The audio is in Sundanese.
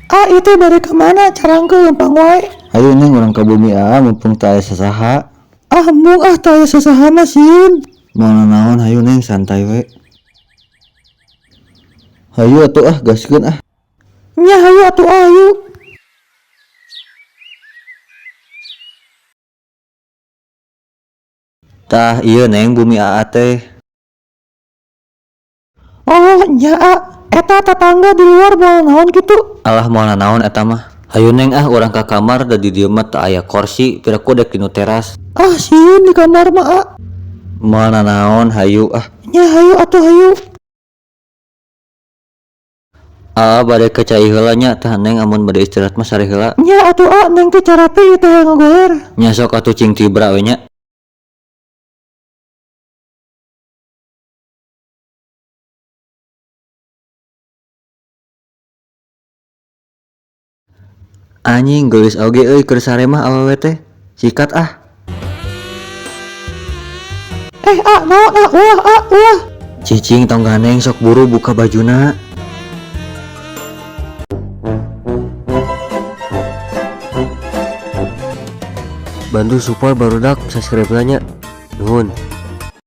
Ah, itu bade ka mana carangkeul lempang wae. Hayu Neng, urang ka bumi Aa mumpung teu aya sasaha. Ah, embung ah, teu aya sasaha mah sieun. Moal nanaon, hayu Neng, santai we. Hayu atuh ah, gaskeun ah. Nya hayu atuh ah, hayu. Tah ieu Neng bumi Aa teh. Oh nya A, eta tatangga di luar moal naon kitu? Alah, moal nanaon eta mah. Hayu Neng ah, urang ka kamar, da di dieu mah teu aya korsi, piraku dek dinu teras. Ah, sieun di kamar mah, A. Moal nanaon, hayu ah. Nya hayu atuh, hayu. Aa bade ka cai heula nya, tah Neng amun bade istirahat mah sare heula. Nya atuh A, Neng teh carape ieu teh hayang ngagoler. Nya sok atuh, cing tibra we nya. Anjing, geulis oge euy keur sare mah awewe teh. Sikat ah. Eh A, naon A, ulah A, ulah. Cicing tong gandeng, sok buru buka bajuna. Bantu support barudak, subscribe nya. Nuhun.